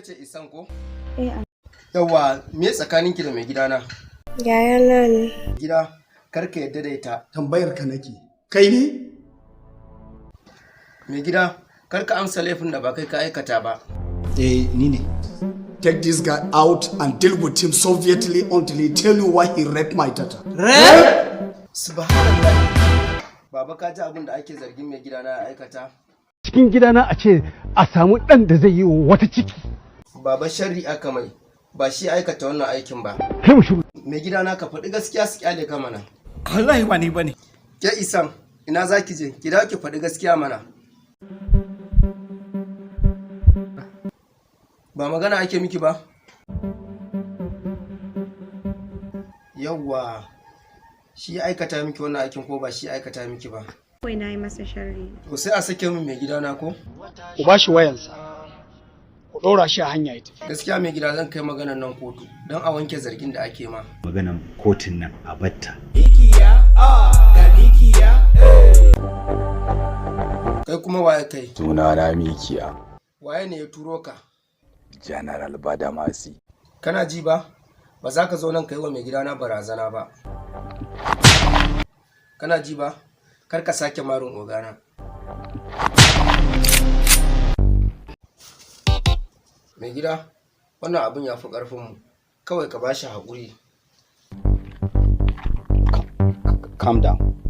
ce isan ko? Eh. Yawwa, me tsakaninki da mai gidana? Yayana ne. Gida, kar ka yadda da ita. Tambayar ka nake. Kai ne? Mai gida, kar ka amsa laifin da ba kai ka aikata ba. Eh, ni ne. Take this guy out and deal with him sovietly until he tell you why he raped my daughter. Subhanallah. Baba, ka ji abin da ake zargin mai gidana ya aikata? Cikin gidana a ce a samu ɗan da zai yi wata ciki. Baba, sharri aka mai, ba shi aikata wannan aikin ba. Kai mu shiru. Mai gidana, ka faɗi gaskiya su kyale ka mana. Wallahi ba ni bane. Ke isan, ina za ki je? Ki dawo ki faɗi gaskiya mana. Ba magana ake miki ba? Yawwa, shi ya aikata miki wannan aikin ko ba shi ya aikata miki ba? Kawai na yi masa sharri. To sai a sake min mai gidana ko? Ku ba shi wayansa. Ku ɗora shi a hanya ya tafi. Gaskiya mai gida, zan kai maganan nan kotu don a wanke zargin da ake ma. Maganan kotun nan a batta. Kai kuma waye kai? Sunana Mikiya. Waye ne ya turo ka? General Badamasi. Kana ji ba? Ba za ka zo nan ka yi wa mai gidana barazana ba. Kana ji ba? Kar ka sake marin ogana. Mai gida, wannan abin ya fi ƙarfinmu. Kawai ka bashi haƙuri. Calm down.